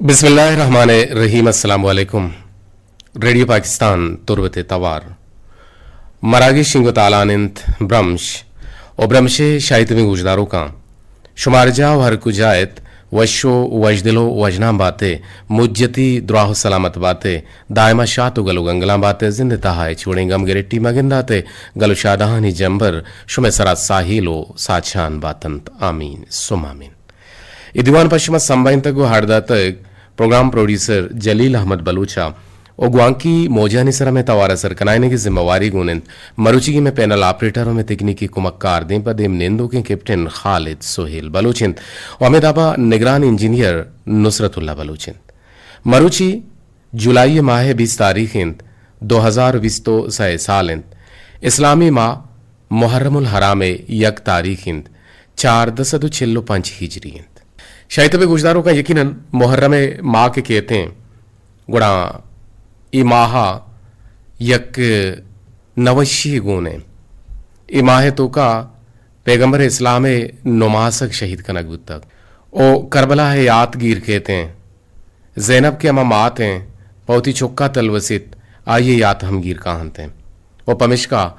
بسم اللہ الرحمن الرحیم۔ السلام علیکم۔ ریڈیو پاکستان تربت ءِ توار، مراگش شنگ ءُ تالان اِنت برمش ءُ برمش ءِ شاہیتمیں گوشداروکاں، شما ہر جاہ ءُ ہر کجا ات، وش ءُ وشدل ءُ وژنام بات ئے، مجتی دراہ ءُ سلامت بات ئے، دائما شات ءُ گل ءُ گنگلاں بات ئے، زند ءِ تہا ہچ وڑیں گم گرٹی مہ گندات ئے، گل ءُ شادہانی جمبر شمئے سرا ساہیل ءُ ساچان بات اَنت۔ آمین ثم آمین۔ اے دیوان پہ شما سمبھائینتگ ءُ ہاڑ داتگ پروگرام پروڈیوسر جلیل احمد بلوچ ءَ ءُ گوانکی موجانی سرا مئے توار ءِ سر کنائینگ ءِ ذمہ واری گون اِنت مروچیگیں مئے پینل آپریٹر ءُ مئے تکنیکی کمکار دیم پہ دیم نندوکیں کیپٹن خالد سہیل بلوچ اِنت ءُ ہمے دابا نگران انجینئر نصرت اللہ بلوچ اِنت۔ مروچی جولائی ءِ ماہ ءِ بیست تاریخ اِنت، دو ہزار بیست ءُ سئے سال اِنت۔ اسلامی ماہ محرم الحرام ءِ یک تاریخ اِنت، چاردہ سد ءُ چل ءُ پنچ ہجری اِنت۔ شاہیتمیں گوشداروکاں، یقیناً محرم ءِ ماہ کہ کیت ایں، گڑا اے ماہ ءَ یک نوشی گون ایں۔ اے ماہ ءِ توکا پیغمبر اسلام ءِ نماسگ شہید کنگ بوتگ ءُ کربلا ءِ یات گیر کیت ایں۔ زینب کہ ہما مات ایں، پہ وتی چکا تلوسیت، آئی ءِ یات ہم گیر کاہنت ایں۔ ءُ پمشکا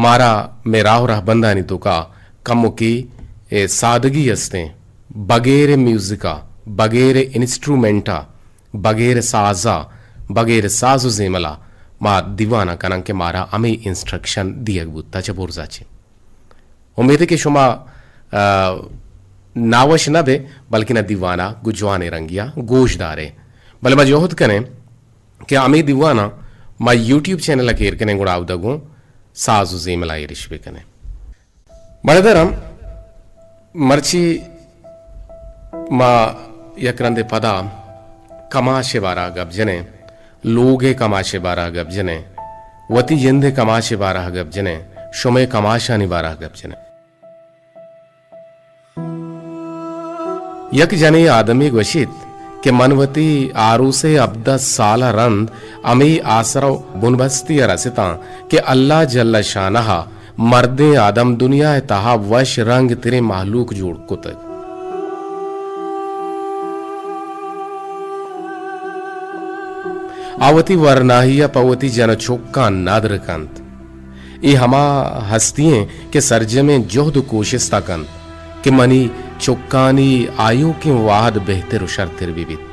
مارا مئے راہ ءُ رہبندانی توکا کمکے، اے، سادگی است ایں، بغیر میوزکا، بغیر انسٹرومنٹا، بغیر سازا، بغیر ساز ءُ زیملا ما دیوانا کناں کہ مارا ہمے انسٹرکشن دیگ بوتا چہ برزا چہ۔ امیت کہ شما، آ، ناوش نہ بے، بلکن ءَ دیوانا گوں جوانیں رنگیا گوش دارے۔ بلے ما جہد کنیں کہ ہمے دیوانا ما یوٹیوب چینل ءَ کہ ایر کنیں، گڑا اودا گوں ساز ءُ زیملا ایرش بکنیں۔ بڑدرم مرچی ما یک رندے پدا کماش ءِ بارہ ءَ گپ جنیں، لوگ ءِ کماش ءِ بارہ ءَ گپ جنیں، وتی جند ءِ کماش ءِ بارہ ءَ گپ جنیں، شمئے کماشانی بارہ ءَ گپ جنیں۔ یک جنیں آدمے گوشیت کہ من وتی آروس ءِ ہبدہ سال ءَ رند ہمے آسرا ءُ بنبستے ءَ رستاں کہ اللہ جل شانہ ءَ مردیں آدم دنیا ءِ تہا وش رنگ تریں مہلوک جوڑ کتگ۔ آ وتی ورناہی ءَ پہ وتی جن ءُ چکاں ندر کنت۔ اے ہما ہستی ایں کہ سرجمیں جہد ءُ کوشست ءَ کنت کہ منی چکانی آیوکیں وہد بہتر ءُ شرتر بہ بیت۔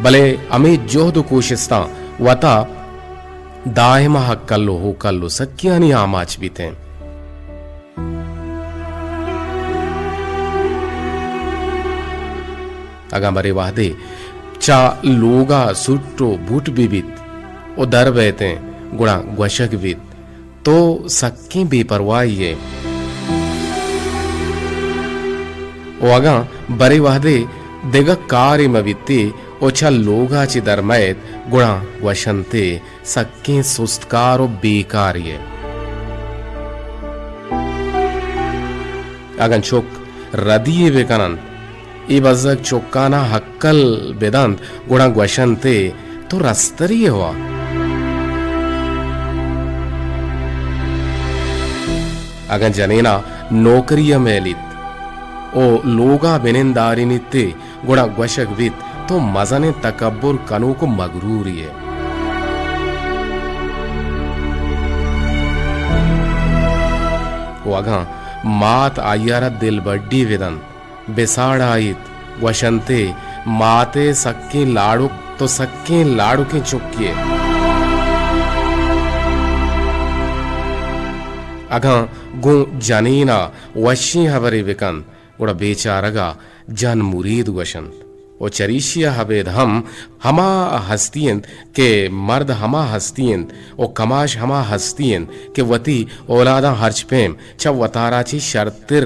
بلے ہمے جہد ءُ کوشستاں وتا دائم ءَ ہکل ءُ ہوکل ءُ سکیانی آماچ بیتیں۔ اگاں برے وہدے چہ لوگ ءَ سوٹ ءُ بوٹ بہ بیت ءُ در بئیتیں، گڑا گوشگ بیت، تو سکیں بے پرواہی ئے۔ ءُ اگاں برے وہدے دگہ کارے مہ بیت ئے ءُ چہ لوگ ءَ چہ در مئیت، گڑا گوشنت ئے سکیں سستکار ءُ بیکارے ئے۔ اگاں چک ردی یے بہ کن اَنت، اے بزگ چکانا ہکل بہ دنت، گڑا گوشنت ئے تو رسترے ئے وا۔ اگاں جنینا نوکری ءَ میلیت ءُ لوگ ءَ بہ نندارینیت ئے، گڑا گوشگ بیت تو مزنیں تکبر کنوک ءُ مگروری ئے۔ ءُ اگاں مات آئی ءَ را دلبڈی بہ دنت، بہ ساڑایت، گوشنت ئے مات ءِ سکیں لاڑک، تو سکیں لاڑکیں چکے ئے۔ اگاں گوں جنین ءَ وشیں ہبرے بہ کنت، گڑا بیچارگ ءَ جن مرید گوش اَنت۔ ءُ چریشی ءَ ابید ہم ہما ہستی اِنت کہ مرد ہما ہستی اِنت ءُ کماش ہما ہستی اِنت کہ وتی اولاداں ہرچ پیم چہ وتارا چہ شرتر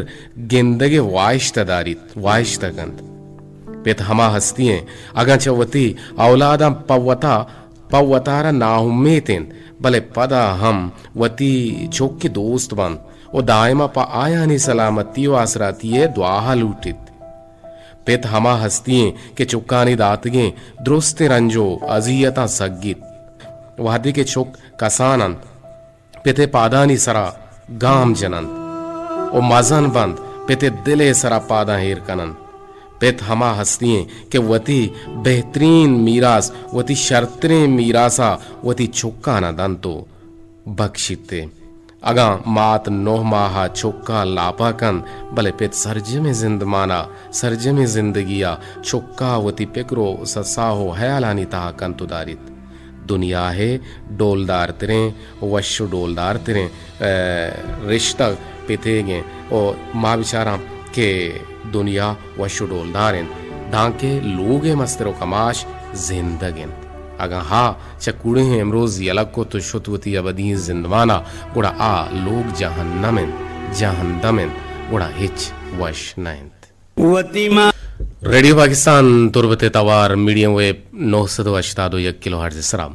گندگ ءِ واہشت ءَ داریت، واہشت ءَ کنت۔ پت ہما ہستی اِنت، اگاں چہ وتی اولاداں پہ وتا، پہ وتارا ناامیت اِنت، بلے پدا ہم وتی چک ءِ دوست بنت ءُ دائم ءَ پہ آیانی سلامتی ءُ آسراتی ءِ دعا ءَ لوٹیت۔ پت ہما ہستی اِنت کہ چکانی داتگیں درستیں رنج ءُ اذیتاں سگیت۔ وہدے کہ چک کسان اَنت، پت ءِ پادانی سرا گام جن اَنت ءُ مزن بنت، پت ءِ دل ءِ سرا پاداں ایر کن اَنت۔ پت ہما ہستی انت کہ وتی بہترین میراث، وتی شرتریں میراث ءَ وتی چکاں ءَ دنت و بکشیت۔ اگاں مات نہ ماہ ءَ چکاں لاپا کنت، بلے پت سرجمیں زندمان ءَ، سرجمیں زندگی ءَ چکا وتی پکر و سساہ و ہیالانی تہا کنت و داریت۔ دنیا ءِ ڈولدارتریں، وش و ڈولدارتریں، ءَ، رشتہ پتیگ انت و ما بچاراں کہ دنیا وش و ڈولدار انت، دانکہ لوگ ءِ مستر و کماش زندگ انت۔ اگاں آ چہ کوڑیں امروز یلہ کت و شت وتی ابدی زندمان ءَ، گڑا آ لوگ جہنم انت، جہندم انت، گڑا ہچ وش نہ انت۔ وتی ما ریڈیو پاکستان تربت ءِ توار میڈیم ویو نو سد و ہشتاد و یک کلو ہرٹز ءِ سرا۔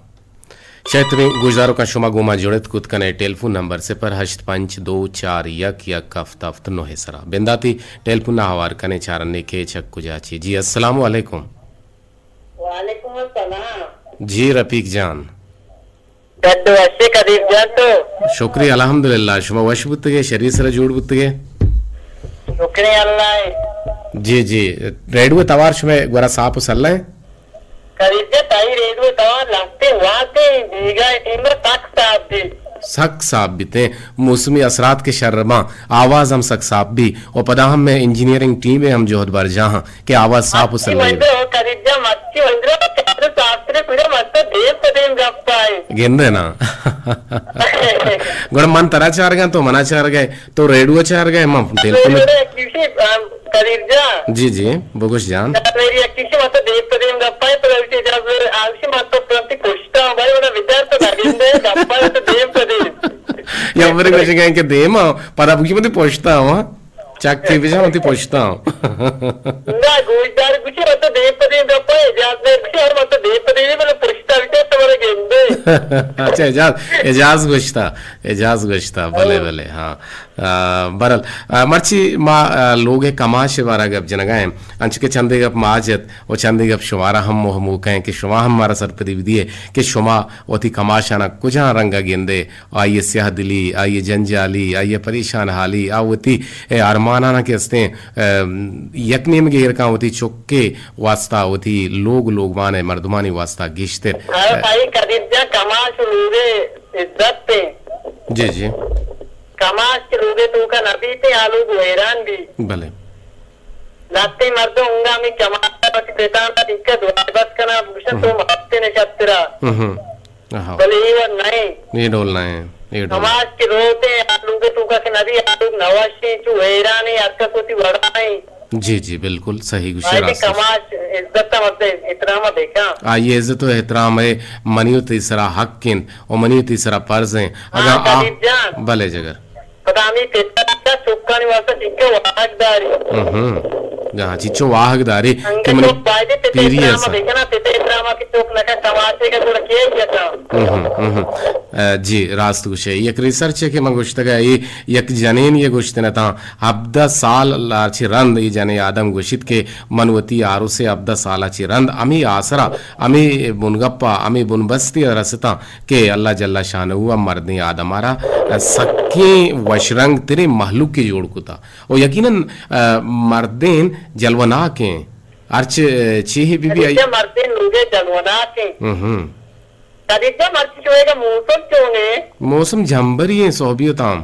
شاید تمہیں گوشداروکاں، شما گوما جڑت کت کنے ٹیلیفون نمبر صفر ہشت پنچ دو چار یک یک ہفت ہفت نو ءِ سرا۔ بنداتی ٹیلیفون ءَ ہوار کنے، چارنے کہ چک کجا چی۔ جی، السلام علیکم۔ وعلیکم السلام۔ جی رفیق جان۔ ڈڈ وشے قدیر جان تو؟ شکری الحمدللہ، شما وش بوتگے، شری سرا جوڑ بوتگے؟ شکری اللہ ءِ۔ جی جی، ریڈیو توار شما گورا صاف و سلہ ہیں؟ قدیر جان، تئی ریڈیو توار لہتے واتے بیگاہ ٹیم سک صاف بی۔ سک صاف بیتے، موسمی اثرات کے شر باں، آواز ہم سک صاف بی، و پدا ہم میں انجینئرنگ ٹیم ہم جہد برجاہ ہاں۔ کہ آواز صاف و سلہ بی۔ مرچی وندرو، قدیر جان، مرچی وندرو، چار ساعت رے کجا مست دیم پہ دیم گپ آئے۔ گندے نا۔ گڑا من ترا چارگاں، تو منا چارگئے، تو ریڈیو چارگئے، من ٹیلیفون۔ ریڈیو یک کسی، آم، قدیر جان۔ جی جی، بگوش جان۔ میری یک کسی مست دیم پہ دیم گپ آئے، تو اسی جاز آوشی مست پرنتی پشتا، بھائی، ونا بچار تو نگندے، گپ آئے تو دیم پہ دیم۔ یا بری گوشگئے کہ دیم آ، پدا بگی متی پشتا ہوا۔ چک تئی بجا وتی پشتاں۔ نہ، گوشدار گوشی، مطلب، دیم پہ دیم گپا، اعجاز نے گوشی، ہر مطلب دیم پہ دیم، بلے پشتا بچار تو مارا گندے۔ اچھا، اعجاز، اعجاز گوشتا، اعجاز گوشتا، بلے، ہاں۔ بلے، ہاں۔ آ، برل، آ، مرچی ما، آ، لوگ کماش بارا گپ جنگا ہیں، انچو کہ چندے گپ ما جت و چندے گپ شمارا ہم موہ موقع ہیں کہ شما ہم مارا سرپدی بدیے کہ شما وتی کماشانا کجا رنگا گندے۔ آئی ءِ سیاہ دلی، آئی ءِ جنجالی، آئی ءِ پریشان حالی، آ وتی، اے، ارماناں کہ استیں، اے، یک نیمگے ایر کاں وتی چکے واسطہ، وتی لوگ لوگمان ءِ مردمانی واسطہ گیشتر۔ ہر بھائی قدیر جان، کماش لوگے عزت پہ۔ جی جی۔ کماش لوگے توکا نہ بیتے، آ لوگ ویران بی۔ بلے۔ لہتے مردم انگا ہمیں کماش وتی پتاں ٹھیک ہے، دعا بس کنا، گوشن تو ہم۔ ماستے نشترا۔ ہم۔ آہا۔ بلے اے وڑ نہ ایں۔ اے ڈول نہ ایں، اے ڈول۔ کماش کہ روت ایں، آ لوگ ءِ توکا کہ نبی، آ لوگ نہ وش ایں، چو حیران ایں، ہر کس وتی وڑا ایں۔ جی، جی، بالکل صحیح گوشے، راست گوشے۔ کماش عزت ءَ مطلب احترام ءَ بکن۔ آئی ءِ عزت و احترام ءِ منی و تئی سرا حق انت و منی و تئی سرا فرض انت۔ ہاں، اگاں آ، قدیر جان۔ بلے جگر۔ پدا ہمے پت ءَ چکانی واسطہ چنکہ واہگ داری۔ ہم۔ جہاں چیچو واہگ داری کہ انگت منی چک بایدے پت پیری احترام ایسا۔ بکنا، پت احترام کہ چک نہ کن، کماشے کا گڑا کیے یکا۔ ہم، ہم۔ اے، جی، راست گوشے۔ یک ریسرچ ہے کہ من گوشتگا، اے یک جنین یہ گوشتن تاں، ہبدہ سال چی رند اے جنین آدم گوشیت کہ من وتی آروسے ہبدہ سال چی رند ہمے آسرا، ہمے بنگپا، ہمے بنبستی رستاں۔ کہ اللہ جل شانہ ءَ مردیں آدم ءَ را سکیں وشرنگ تریں مہلوکے جوڑ کتا۔ و یقیناً، آ، مردین جلوناکیں۔ ہرچ چیہے بی بی آئی۔ ہمیشہ مردین لوگے جلوناکیں۔ ہم ہم۔ خدیجہ، مرچی شوئے گا موسم چونے؟ موسم جمبری ہیں، سہبی و تام۔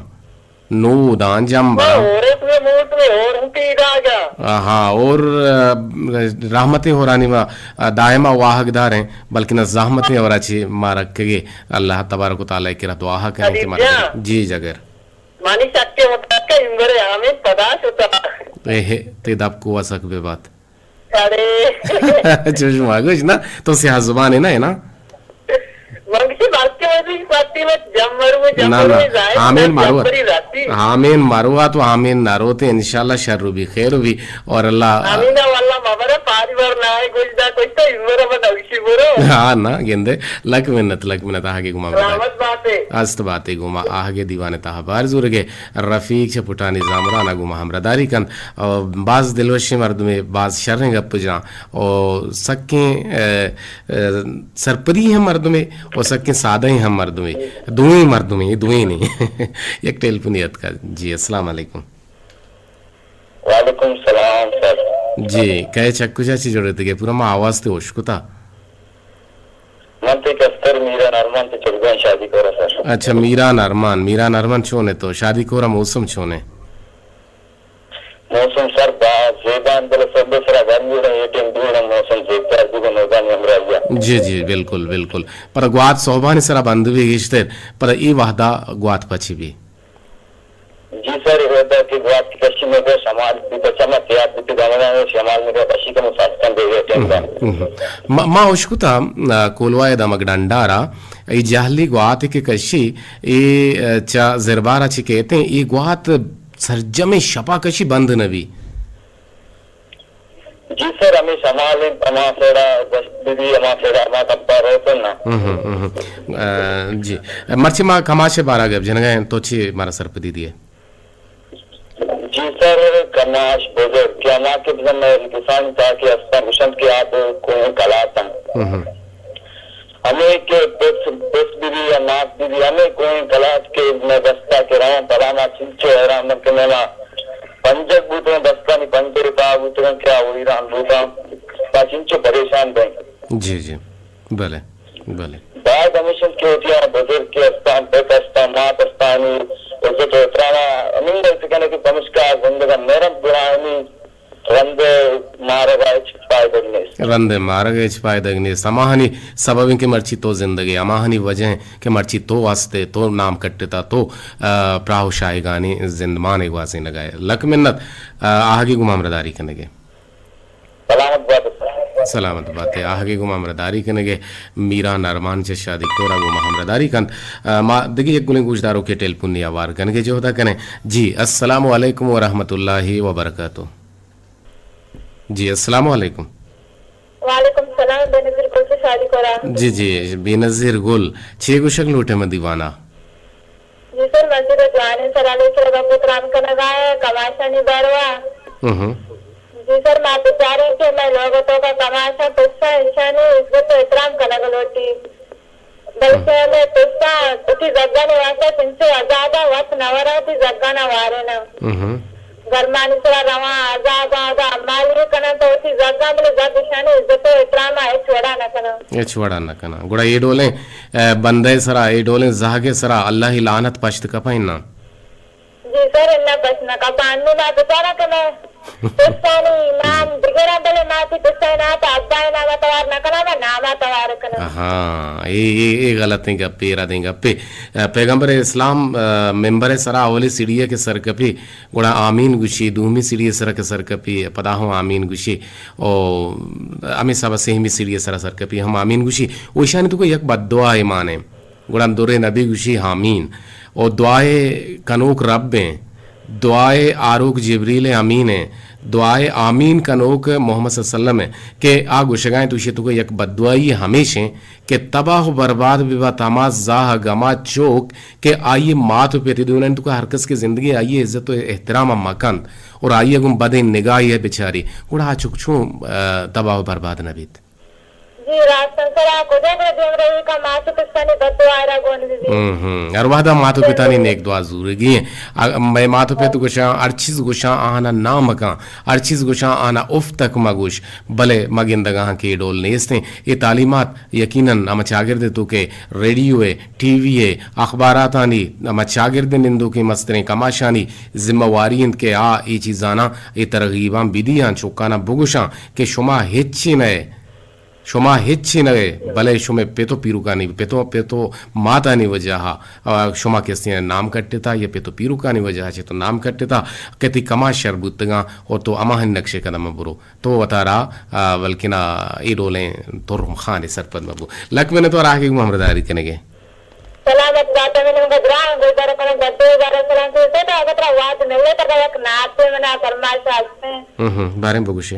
نو داں جمبر۔ ہور ہے، موسم ہور ہم پیدا گا۔ ہاں، اور، آ، رحمتیں ہورانی ما، آ، دائما واہگ دار ہیں، بلکن زحمتیں ہورا چی ما رکھگے۔ اللہ تبارک و تعالی کرا دعا کریں کہ مارا۔ جی جگر۔ منی شک کے متعلق امبر آمین پدا شتا۔ اے ہے، تے دب کو وسک بے بات۔ اڑے۔ چوش ما گوش نا، تو سیاہ زبان ہے نا، ہے نا؟ من گوشی بلکہ وزی پاتی وت جمبر و نہ، جمبر نہ۔ و ظاہر آمین مارو۔ جمبری راتی۔ آمین مارو آ تو آمین نہ روتے، انشاءاللہ شر رو بھی، خیر رو بھی، اور اللہ۔ آمین واللہ مبر پاری بار نہ ہے گوش دا کچھ تو امبر ہم نوشی برو۔ ہاں نا، گندے، لک منت، لک منت، آگے گما بتا۔ سلامت باتے۔ است باتے گما، آگے دیوانے تہا بار زورگے۔ رفیق چہ پٹانی زامران ءَ گوں ما ہمراہداری کنت۔ او باز دلوشیں مردمے، باز شریں گپ جاں۔ او سکیں، اے، اے، سرپدی ہم مردمے، او سکیں سادہ ہم مردمے۔ دوئیں مردمے، دوئیں نے۔ یک ٹیلیفونی اتکا۔ جی، السلام علیکم۔ وعلیکم السلام سر۔ جی، کئے چہ کجا چہ جڑتگے؟ پورا ما آواز تے ہوش کتا۔ من تے کستر میران ارمان تے چلگان شادی کورا سر۔ اچھا، میران ارمان، میران ارمان چون ئے تو؟ شادی کورا موسم چون ئے؟ موسم سر با زیبان بل سب سرا گرمی رہے، اے ٹائم دور موسم زیبدار بوگا مردانی ہمراہی۔ جی، جی، بالکل، بالکل۔ پر گوات صحبانی سرا بند بی گیشتر، پر ای وحدا گوات پچی بی؟ جی سر، اے وحدا کہ گوات کشی میں بے شمال بی، چما تیار بی، گانا شمال میں کشی کا مسافتن دے گئے ٹائم دا۔ ہم، ہم۔ ما، ما اشکتا، آ، کولوائے دمگ ڈنڈارا، ای جہلی گوات کہ کشی، ای، آ، چا زربارا چی کہتے ہیں، ای گوات سرجمیں شپا کشی بند نہ بی۔ جی سر، ہمیں شمال انت، ہما سیڑا گشت بی بی، ہما سیڑا ہما کپا روتن نا۔ ہم، ہم، ہم۔ آ، جی۔ مرچی ما کماش بارا گپ جنگا ہیں، تو چی مارا سرپدی دیے؟ جی سر، کماش بزرگ کہ ہما کہ بزن میں کسان تا کہ استا گشنت کہ آب کوہیں کلاتن۔ ہم، ہم۔ ہمے کہ پس، پس بی بی یا ناک بی بی، ہمے کوہیں کلات کہ میں دستا کہ رہاں، پدا ما چنچو حیران بن کہ میں ما پنجگ بوتگاں، دستانی پنجگ پا بوتگاں کہ آ ویران بوتاں، ما چنچو پریشان بیں۔ جی، جی، بلے، بلے۔ باید ہمیش انت کہ وتی آ بزرگ کہ استاں، پت استاں، مات استانی عزت و احترام ء ہمے ویل کنگ کہ پمشکا زندگ ء نہ رنت گڑا ہمے رند ء مارگ ء ہچ پائدگ نیست۔ رند ء مارگ ء ہچ پائدگ نیست۔ ہماہانی سبب انت کہ مرچی تو زندگ ئے، ہماہانی وجہ انت کہ مرچی تو ہست ئے، تو نام کٹتا، تو، آ، پراہ و شاہگانی زندمان ء گوازینگ ء ئے۔ لک منت، آ، آہگے گوں ہمراہداری کنگ ء۔ سلامت بات۔ سلامت بات ئے۔ آہگے گوں ہمراہداری کنگ ء میران ارمان چہ شادی کورا گوں ما ہمراہداری کنت۔ آ، ما دگہ یک گلیں گوشداروکے ٹیلیفونی آوار کنگ ء جہد ء کنیں۔ جی، السلام علیکم و رحمت اللہ و برکاتہ۔ جی، السلام علیکم۔ وعلیکم السلام، بینظیر گل چہ شادی کورا۔ جی، جی، بینظیر گل، چے گوشگ لوٹے من دیوانا؟ جی سر، مسجد ء جوانیں سرا لوٹی ء گپ ء تران کنگ ء کماشانی باروا۔ ہم۔ جی سر، ما بچاریں کہ مئے لوگ ء توکا کماشاں پساں ایشانی عزت ء احترام کنگ لوٹی۔ بلکہ ہم۔ مئے پساں وتی زگانی واسطہ چنچو عذاباں وت نہ وراں، وتی زگاناں واریناں۔ ہم۔ گرمانی سرا رواں، عذاباں، ادا امالی کناں تو وتی زگاں، بلے زگ ایشانی عزت ء احترام ء ہچ وڑا نہ کناں۔ ہچ وڑا نہ کناں۔ گڑا اے ڈولیں ء بندہ ء سرا، اے ڈولیں زہگ ء سرا اللہ ء لعنت پشت کپاں اناں؟ جی سر، اناں پشت نہ کپاں۔ انوں ما بچاراں کہ مئے پسانی نام دگراں، بلے ما وتی پسانی نام پہ ابا ء نام ء توار نہ کناں، ما نام ء توار کناں۔ ہاں، اے، اے، اے غلطیں گپے، اے ردیں گپے۔ ء پیغمبر اسلام، ء ممبر ء سرا اولی سیڑھی ء کہ سرکپی، گڑا آمین گوشی، دومی سیڑھی ء سرا کہ سرکپی، پدا ہم آمین گوشی۔ او ہمے سبا سیمی سیڑھی ء سرا سرکپی ہم آمین گوشی۔ او ایشانی توکا یک بددعا ء مان انت۔ گڑا درے نبی گوشی آمین۔ او دعائے کنوک رب ایں، دعائے آروک جبریل امین ایں، دعائے آمین کنوک محمد صلی اللہ علیہ وسلم ایں کہ آ گوشگا انت، تو ایشی توکا یک بددعائی ہمیش ایں کہ تباہ و برباد ببات ہما زاہ گما چوک کہ آئی مات و پت دوئینانی توکا ہر کس کہ زندگی آئی عزت و احترام مکنت اور آئی گوں بدیں نگاہی بچاری، گڑا آ چک چون، آ، تباہ و برباد نہ بیت؟ جی، راستاں سرا کجا گڑا دیمروی کا مات و پتانی بددعا ء را گون بہ بیت۔ ہم، ہم۔ ہر وہدا مات و پتانی نیک دعا زورگی ایں۔ آ، مئے مات و پت گوشاں، ہر چیز گوشاں آہانا نام کن، ہر چیز گوشاں آہانا اف تک مگوش، بلے ما گندگا ہاں کہ اے ڈول نیستیں۔ اے تعلیمات یقیناً ہما چاگرد ء توکا ریڈیو ء، ٹی وی ء، اخباراتانی ہما چاگرد ء نندوکیں مستریں کماشانی ذمہ واری انت کہ آ اے چیزاناں، اے ترغیباں بدیاں، چکاناں بگوشاں کہ شما ہچی نہ ئے۔ شما ہچی نہ ئے، بلے شمئے پت و پیرکانی، پت و، پت و ماتانی وجہا، آ، شما کسے نام کٹتا یا پت و پیرکانی وجہا چہ تو نام کٹتا کہ تئی کماش شر بوتگاں اور تو ہماہانی نقش قدم برو۔ تو وتارا، آ، بلکنا اے ڈولیں ترم خانے سرپد مبو۔ لک منت و راہگے گوں ہمراہداری کنگے۔ سلامت بات، من گوں گران گلدار کنم، گڈے بارا سلام تو، تو اگر ترا واد ملے تو یک ناتے منا فرمائش آستے۔ ہم، ہم، باریں بگوشے۔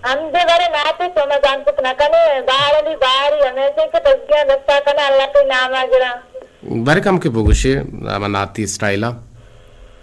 ہم دے بارے ناتے شما زانت کت نہ کنے، بار علی باری ہمیشہ کہ تسبیحاں دستا کنا، اللہ تئی نام ء گراں۔ بارے کم کہ بگوشے، ہما ناتی اسٹائل ء۔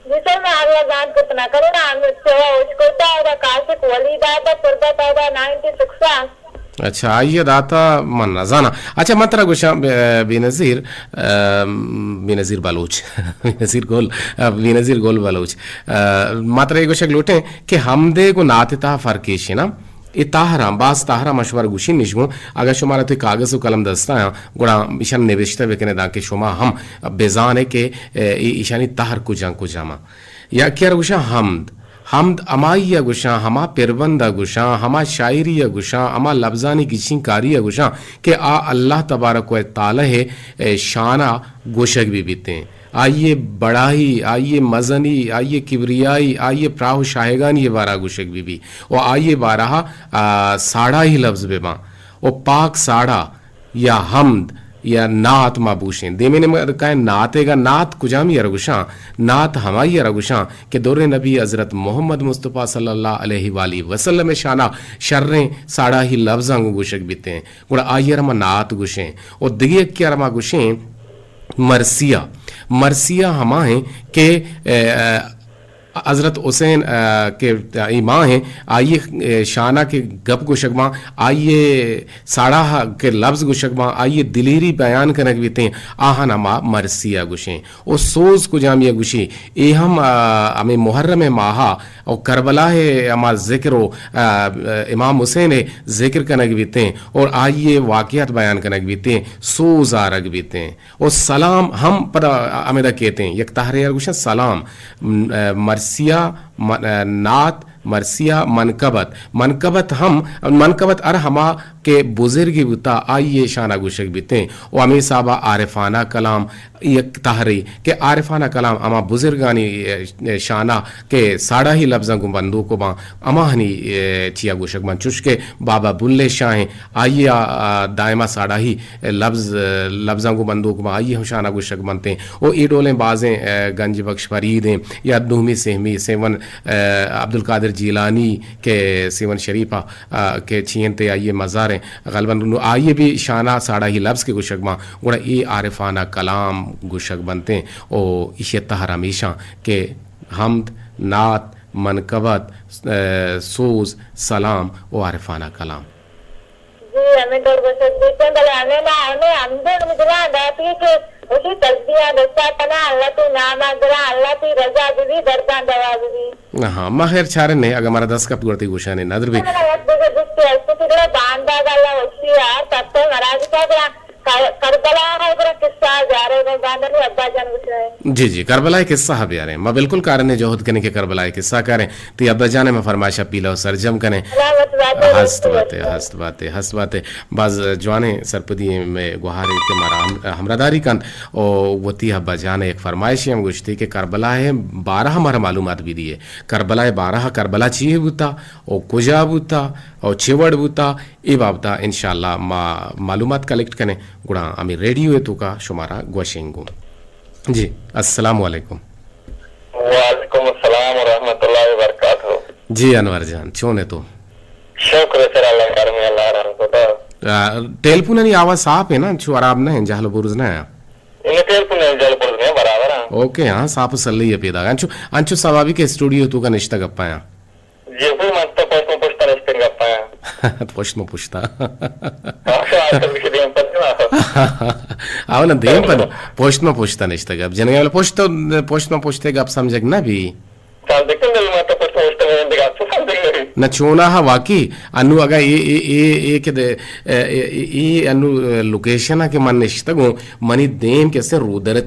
جی سر، ما اللہ زانت کت نہ کنے نا، ہمیں سوا اشکتا ادا کاشک ولی دادا تربت ادا نائنٹی سکس ء۔ اچھا، آئی ءَ داتا من نہ زاناں۔ اچھا، من ترا گوشاں، بے-، بے نظیر، ام، بے نظیر بلوچ، بے نظیر گل، ا، بے نظیر گل بلوچ۔ ا، ما ترا اے گوشگ لوٹیں کہ حمد ءِ گوں نعت ءِ تہا فرق ایش انت نا۔ اے تہراں، باز تہراں ما شمارا گوشیں نشگوں، اگاں شمارا تو کاغذ و قلم دست آیاں، گڑا ایشاں نبشتہ بکنے دانکہ شما ہم بزانے کہ، ا، اے، ایشانی تہر کجام کجام انت۔ یکے ءَ را گوشاں حمد۔ حمد ہمائی ءَ گوشاں، ہما پربند ءَ گوشاں، ہما شاعری ءَ گوشاں، ہما لبزانی گچین کاری ءَ گوشاں کہ آ اللہ تبارک و تعالی ءِ، اے، شان ءَ گوشگ بہ بیتیں۔ آئی ءِ بڑائی، آئی ءِ مزنی، آئی ءِ کبریائی، آئی ءِ پراہ و شاہگانی ءِ بارہ ءَ گوشگ بہ بی و آئی ءِ بارہ ءَ، آ، ساڑائی لبز بہ باں و پاک ساڑا یا حمد یا نعت ما بوشیں۔ دیمے نیمگا کائیں نعت ءِ گا، نعت کجامی ءَ را گوشاں؟ نعت ہمائی ءَ را گوشاں کہ در نبی حضرت محمد مصطفی صلی اللہ علیہ وآلہ وسلم ءِ شان ءَ شریں ساڑاہی لبزاں گوں گوشگ بیتیں، گڑا آئی ءَ را ما نعت گوشیں۔ و دگہ یکے ءَ را ما گوشیں مرثیہ۔ مرثیہ ہما ہیں کہ، اے، اے، حضرت حسین، آ، کہ اے ماں ہیں، آئی ءِ، اے، شان ءَ کہ گپ گوشگ باں، آئی ءِ ساڑاہ کہ لبز گوشگ باں، آئی ءِ دلیری بیان کنگ بیتیں، آہان ہما مرثیہ گوشیں۔ و سوز کجامی ءَ گوشی، اے ہم، آ، ہمیں محرم ءِ ماہ ءَ و کربلا ءِ ہما ذکر و، آ، امام حسین ءِ ذکر کنگ بیتیں اور آئی ءِ واقعات بیان کنگ بیتیں، سوز آرگ بیتیں۔ و سلام ہم پدا ہمیدا کیتیں، یک تہرے ءَ گوشاں سلام، م-، مرثیہ، م-، نعت، مرثیہ، منقبت۔ منقبت ہم، منقبت ہر ہما کہ بزرگی بوتا، آئی ءِ شان ءَ گوشگ بیتیں۔ و ہمے حساب ءَ عارفانہ کلام، یک تہرے کہ عارفانہ کلام ہما بزرگانی، اے، شان ءَ کہ ساڑاہی لبزاں گوں بندوک باں، ہماہانی، اے، چیا گوشگ باں، چوش کہ بابا بلے شاہ ہیں، آئی ءَ، آ، دائما ساڑاہی لبز، لبزاں گوں بندوک باں، آئی ءِ ہم شان ءَ گوشگ بنتیں۔ و اے ڈولیں بازیں، اے، گنج بخش فرید ہیں یا دومی سہمی سیون، اے، عبدالقادر جیلانی کہ سیون شریف ءَ، آ، کہ چی انت آئی ءِ مزار ہیں، غالباً نوں آئی ءِ بھی شان ءَ ساڑاہی لبز کہ گوشگ باں، گڑا اے عارفانہ کلام گوشگ بنتیں۔ و ایشی ءِ تہر ہمیشاں کہ حمد، نعت، منقبت، اے، سوز، سلام و عارفانہ کلام۔ جی، ہمیں طور گوشگ بیتیں، بلے ہمیں نہ، ہمیں ہمدے ہمیں دلان داتی کہ وتی تسبیحاں دستا کناں، اللہ تئی نام ءَ گراں، اللہ تئی رضا بہ بی، درداں دوا بہ بی۔ ہاں، ما خیر چاریں نے، اگاں مارا دست کپت گڑا تئی گوشانے ندر بی۔ بلے یک دگہ گپتے است کہ گڑا باندا گلا وشی یار، تب تو مراج کا گڑا کر-، کربلا ہے گڑا قصہ زیارے میں باندنی ابا جان گوشے۔ جی، جی، کربلا ءِ قصہ ءَ بیاریں۔ ما بالکل کاریں جہد کنیں کہ کربلا ءِ قصہ کاریں۔ تئی ابا جان ءِ ما فرمائش ءَ پیلو سرجم کنیں۔ سلامت بات ئے، ہست بات ئے، ہست بات ئے، ہست بات ئے۔ باز جوانیں سرپدی ایں مئے گوہار ایں کہ مارا ہم-، ہمراہداری کنت۔ او وتی ابا جان ءِ یک فرمائشے ہم گوشتی کہ کربلا ءِ بارہ ءَ مارا معلومات بہ دیئے۔ کربلا ءِ بارہ ءَ، کربلا چی بوتا؟ او کجا بوتا؟ او چے وڑ بوتا؟ اے بابت ءَ انشاءاللہ ما معلومات کلیکٹ کنیں، گڑا ہمے ریڈیو ءِ توکا شمارا گوشیں گوں۔ جی، السلام علیکم۔ وعلیکم السلام ورحمۃ اللہ وبرکاتہ۔ جی انور جان، چون ئے تو؟ شکر سر اللہ کرم، اللہ رحم کتا۔ آ، ٹیلیفون ءِ آواز صاف ہے نا، چو خراب نہ ہے، جہل و برز نہ ہے۔ انہیں ٹیلیفون ءِ جہل برز نہ ہے، برابر ہے۔ اوکے، ہاں، صاف و سلی ہے پیدا۔ انچو، انچو ثوابی کے اسٹوڈیو توکا نشتہ گپا ہیں۔ جی، وہی من تو پشت میں پشتا نشتہ گپا ہیں۔ پشت میں پشتا۔ آج کل کے دیم پر نا۔ آو نا، دیم پر، پشت میں پشتا نشتہ گپ۔ جنگے والے پشت، پشت میں پشتے گپ سمجھگ نہ بھی۔ سمجھگ نہ بھی، ما تو پشت پشت میں دگا تو سمجھگ نہ بھی۔ نہ چونا ہا واقعی، انو اگا اے، اے، اے، اے کہ دے، اے، اے، اے، اے انو لوکیشن ہے کہ من نشتگوں، منی دیم کسے رو درت،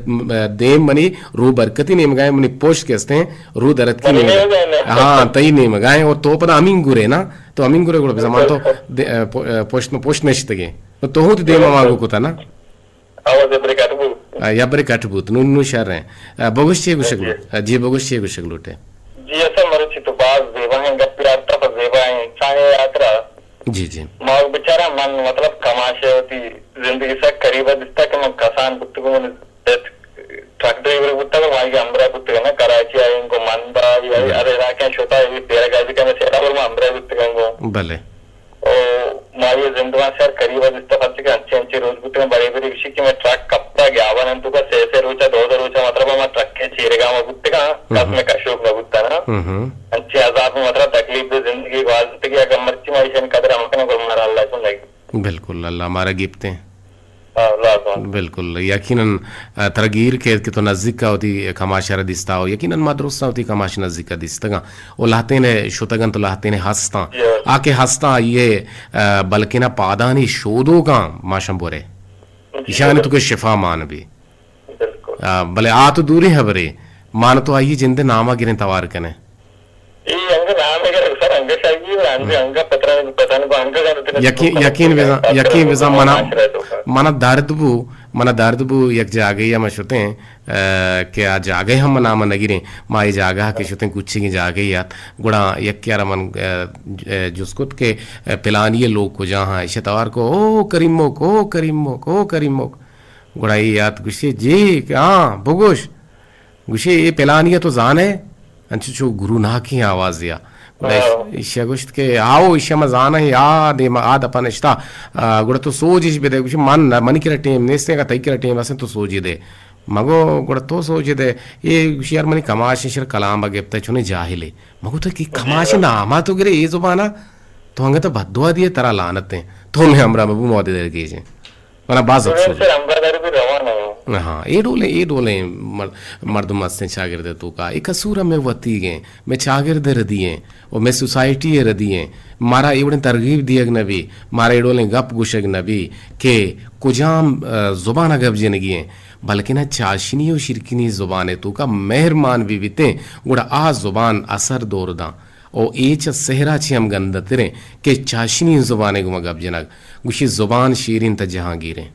دیم منی رو برکتی نیمگائیں، منی پشت کسے رو درتکی منی نیمگا۔ نیمگا ہے نا۔ ہاں، تئی نیمگائیں، اور تو پدا ہمین گرے نا، تو ہمین گرے گڑا زمان تو دے-، اے، پ-، اے، پشت میں پشت نشتگے۔ تو تو ہوں تی دیم مانگو کتا نا۔ آواز یبرے کٹ بوت۔ آ، یبرے کٹ بوت۔ نون، نون شر ہیں۔ آ، بگوش چے گوشگ لوٹ؟ آ، جی، بگوش چے گوشگ لوٹے؟ جی، اصل مرچی تو باز زیبا ہیں، گپ یارتا پر زیبا ہیں، انسان یاترا۔ جی، جی۔ ما بچارا من، مطلب، کماشے ہوتی زندگی سے قریب ہے، دستا کہ من کسان بوتگوں، ٹرک ڈرائیور بوتگوں، مائی ہمراہ بوتگوں نا، کراچی آئیں کو مندا، یا ارے راکیں شتا، یہ تیرا گازی کا میں سیرا اور ما ہمراہ بوتگوں۔ بلے۔ او ما یہ زندگان سر قریب از است، پرچہ کہ انچے انچے روچ بوتگاں، برے برے گشی کہ میں ٹرک کپتا گیابان انت، تو کا سے سے روچا، دو دو روچا، مطلب، ما ٹرک کے چیرگا ما بوتگاں، کس میں کشوک نہ بوتا نا۔ ہم۔ انچے عذاب، مطلب، تکلیف دے زندگی گوازتگی، اگر مرچی ما ایشن قدر ہم کنیں، گل مارا اللہ سن لگی۔ بالکل، اللہ مارا گپتیں۔ ہاں، لازم۔ بالکل، یقیناً، آ، ترا گیر کیت کہ تو نزیک ءَ وتی کماش ءَ را دیستا ہو۔ یقیناً ما درستاں وتی کماش نزیک ءَ دیستگاں۔ او لہتین ءَ شتگ انت، لہتین ءَ ہستاں۔ جی۔ آ کہ ہستاں، آئی ءِ، آ، بلکنا پادانی شودوکاں ما شم برے۔ جی، ایشانی تو کہ شفا مان بی۔ بالکل۔ آ، بلے آ تو دوری ہبرے، مان تو آئی جند نام ءَ گریں توار کنے۔ اے انگہ نام ءَ گرگ سر، انگہ شاگی، انگہ، ہم۔ انگہ پتران، پتران کو انگہ گندتے۔ یقین، یقین بزاں، یقین بزاں منا، منا درد بو، منا درد بو، یک جاگہی ءَ ما شتیں، آ، کہ آ جاگہ ہم نام ءَ نگریں۔ ما اے جاگہ کہ شتیں، کوچگیں جاگہے ات۔ گڑا یکے ءَ را من، آ، ج-، آ، جست کت کہ، آ، پلانی ءِ لوگ کجا ہاں؟ ایشی توار کو، او کریموک، او کریموک، او کریموک۔ گڑا اے یات گوشی، جی، کہ ہاں، بگوش۔ گوشی، اے پلانی ءَ تو زانئے؟ انچو چو گروناکیں آوازے ءَ۔ گڑا ایش-، ہاں۔ ایشی ءَ گوشت کہ آؤ، ایشی ءَ ما زاناں، آ دیم ءَ، آ دپ ءَ نشتہ۔ آ، گڑا تو سوج اش بدئے۔ گوشی، من نہ، منی کرا ٹیم نیست، اگاں تئی کرا ٹیم است تو سوجے دئے۔ مگو گڑا تو سوجے دئے۔ اے گوشی، یار، منی کماش اش را کلام ءَ گپتہ، چونیں جاہلے۔ مگو تو کہ کماش نام ءَ تو گرے اے زبان ءَ؟ تو انگت بددعا دیئے، ترا لعنت ایں۔ تو مئے ہمراہ مبو، ما وتی در گیجیں۔ منا باز افسوس۔ سر، ہمراہ داری بھی روان ہے۔ ہاں، اے ڈولیں، اے ڈولیں مر-، مردم ہستیں چاگرد ءِ توکا۔ اے قصور ہمے وتیگ ایں، مئے چاگرد ءِ ردی ایں، و مئے سوسائٹی ءِ ردی ایں۔ مارا اے وڑیں ترغیب دیگ نہ بی، مارا اے ڈولیں گپ گوشگ نہ بی کہ کجام، آ، زبان ءَ گپ جنگی ایں، بلکنا چاشنی و شیرکنی زبان ءِ توکا مہرمان بہ بیتیں، گڑا آ زبان اثر دور داں۔ او اے چہ سحر ءَ چہ ہم گندہ تریں کہ چاشنی زبان ءِ گوما گپ جنگ۔ گوشی، زبان شیریں تہ جہانگیریں۔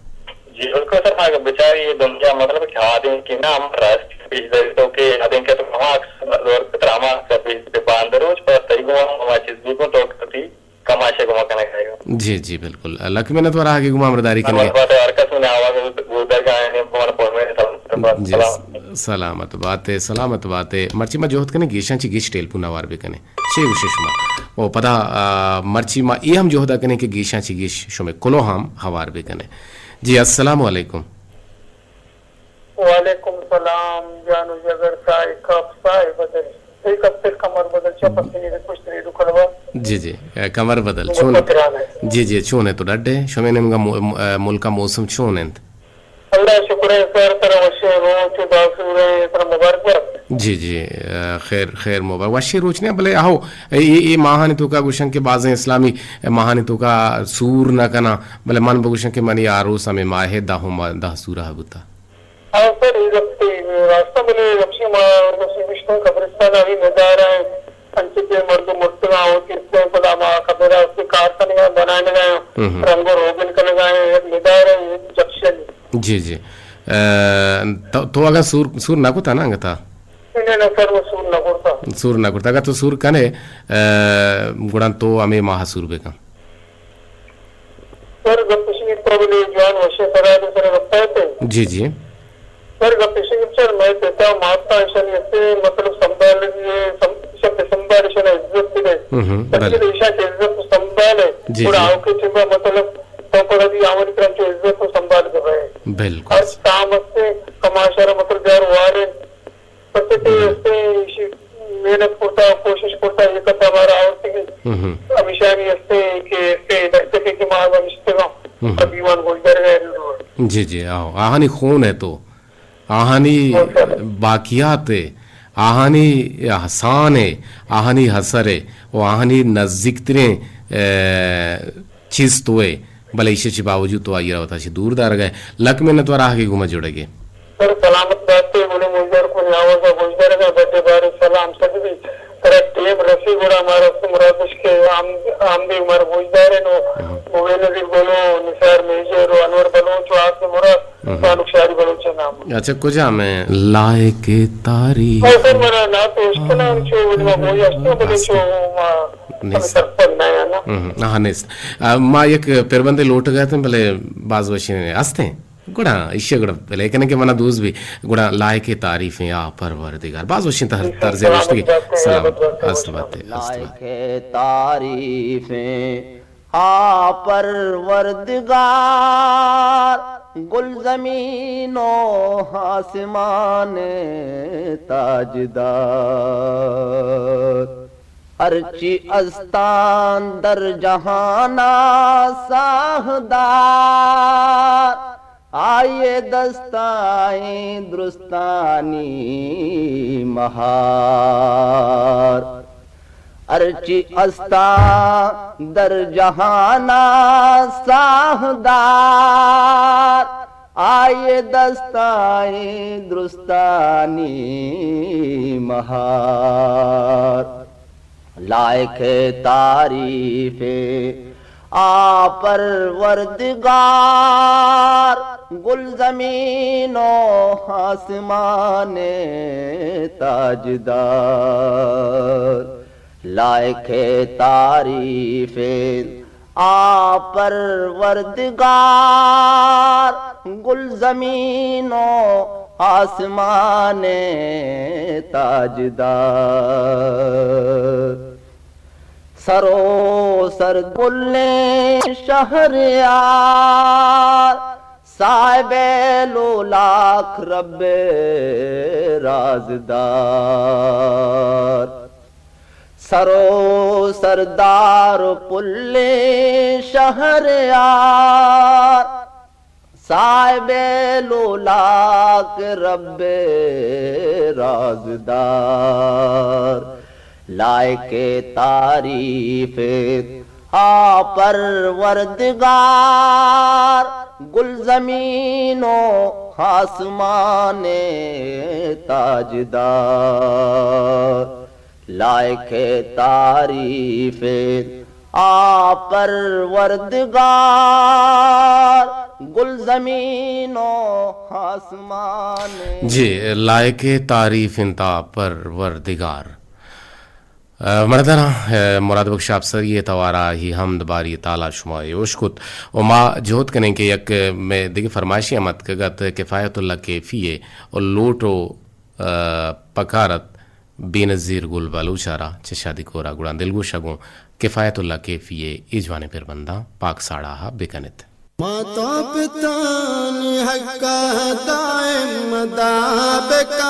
جی بالکل سر، ما اگر بچاری اے دنیا مطلب کہ آدم کہ نا ہم راست پیش داری تو کہ آدم کہ تو ہما اکثر دور پتر ہما اکثر پیش داری باندروچ پر تئی گوما ہما چیز بھی کو تو کتی کماشے گوما کنگ آئے گا۔ جی، جی، بالکل۔ لک منت وار آگے گوما ہمراہداری کنگے۔ بات ہے، ہر کس نے آواز گودر گائے نے، بہت بہت سلام۔ جی، سلام۔ سلامت بات ہے، سلامت بات ہے۔ مرچی ما جہد کنے گیشاں چی گیش ٹیلیفون آوار بکنے۔ چے گوشے شما؟ او پدا، آ، مرچی ما اے ہم جہدا کنیں کہ گیشاں چی گیش شمے کلوہ ہم ہوار بکنے۔ جی، السلام علیکم۔ وعلیکم سلام جان و جگر، سائے کپ، سائے بدل، سائے کپ تر کمر بدل، چپ ہستنی ریکویسٹ ریڈو کلوا۔ جی، جی، اے، کمر بدل، چون؟ جی، جی، چون ہے تو ڈڈ ہے؟ شمے نیمگا مو-، م-، اے، ملکا موسم چون انت؟ اللہ شکر ہے سر، ترا وشیں روچ و داسور ہے، ترا مبارک بات۔ جی، جی، اے، خیر، خیر مبارک۔ وشیں روچ نے، بلے آہو، اے، اے، اے ماہانی توکا گوشن کہ بازیں اسلامی ماہانی توکا سور نہ کناں، بلے من بگوشن کہ منی آروس ہمیں ماہ دہ و ما-، دہ سورہ بوتا۔ ہاں سر، اے گپ تئی راستہ، بلے گپشی ما گپشی گشتوں قبرستان ابھی ندارہ ہیں، انچو کہ مردم مرتگاں ہوتی اس پدا ما قبر اس کے کار کنگا بنانگا ہیں، ہم ہم۔ رنگ و روگن کنگا ہیں، یک ندارہ ہیں، یک جکشن۔ جی، جی۔ اے، تو، تو اگاں سور، سور نہ کتا نا انگتا؟ نہیں، نہیں، سر، وہ سور نہ کرتا۔ سور نہ کرتا۔ اگر تو سور کنے، اے، گڑا تو ہمیں ماہ سور بکن۔ سر، گپ اش انت، تو بلے جوان وشیں سرا دے سر گپ ءَ ات۔ جی، جی۔ سر، گپ اش انت، سر، مئے پتا ماتا ایشانی استے مطلب سنبھال، سم-، ایشان پہ سنبھال، ایشان عزت بدے۔ ہم، ہم، بلے۔ بلے ایشان کہ عزت سنبھال ہے، جی، گڑا جی۔ آؤ کے چنبا مطلب تو پدا دی آمد کرن چو عزت و سنبھال کے بھائی۔ بالکل۔ ہر کام استے کماشا را مطلب بیار وارے۔ پرچہ کہ ہم۔ استے ایشی محنت کرتا، کوشش کرتا، یہ کتا مارا آورتی۔ ہم۔ ہمیشانی استے کہ استے دستکے کہ ما نشتگاں، ہم۔ دیوان گوشدارگا۔ جی، جی، آہو۔ آہانی خون ہے تو۔ آہانی ہاں، سر۔ باقیات ہے۔ آہانی احسان ہے۔ آہانی اثر ہے۔ و آہانی نزدیکتریں، اے، چیز تو اے، بلے ایشی چی باوجود تو آئی ءَ را وتا چی دور دارگ ءَ ئے۔ لک منت وار آہگے گوما جڑگ ءَ ئے۔ سر سلامت بات ئے، گل ءِ موجدار کو نیاوز ءَ گوشدارگ ءَ بڈے بارے سلام سجبی۔ ترا ٹیم رسی گڑا مارا است مرادش کہ آم-، آمدے مارا گوشدار ئے نو ہم۔ مبین نذیر گل ءُ نثار میجر ءُ انور بلوچ ءُ آصف مراد ہم۔ بانک شاری بلوچ ءِ نام۔ اچھا، کجام ءِ لائق تعریف؟ او سر، منا نعت اشکناں، چو ولی ما گوئی اشکناں، بلے چو ما نیست۔ ہمیں سرپد نہ آں نا۔ ہم، ہاں، نیست۔ آ، ما یک پربندے لوٹگ ءَ اتیں، بلے باز وشیں ہستیں۔ گڑا ایشی گڑا پلے کنیں کہ منا دوست بی، گڑا لائق تعریف ایں آ پروردگار۔ باز وشیں تر-، جی سر، طرز سلامت نوشتگی۔ بات ئے، سلام۔ سلامت بات ئے، است بات ئے، است بات ئے۔ لائق تعریف ایں آ پروردگار، گل زمین و آسمان تاجدار۔ ہرچی استان در جہانا ساہدار، آئی دستائیں درستانی مہار۔ ہرچی استان در جہانا ساہدار، آئی دستائیں درستانی مہار۔ لائق تعریف آ پروردگار، گل زمین و آسمان تاجدار۔ لائق تعریف آ پروردگار، گل زمین و آسمان تاجدار۔ سر و سر گلیں شہریار، صاحب لولاک رب رازدار۔ سر و سردار و پلیں شہریار، صاحب لولاک رب رازدار۔ لائق تعریف آ پروردگار، گل زمین و آسمان تاجدار۔ لائق تعریف آ پروردگار، گل زمین و آسمان۔ جی، لائق تعریف انت آ پروردگار۔ ء، مڑداراں، ء، مراد بخش آپسری ء توارا ہی حمد باری تعالی شما ء اوش کت۔ و ما جہد کنیں کہ یک، ء، مئے دگہ فرمائشے ہم اتکگ ات، کفایت اللہ کیفی ء و لوٹ و، ء، پکار ات بینظیر گل بلوچ ء را چہ شادی کور ء گڑا دلگوش ء گوں کفایت اللہ کیفی ء اے جوانیں پربنداں پاک ساڑا ء بکن ات۔ ما تو پتانی حق ء دائم ادا بکن،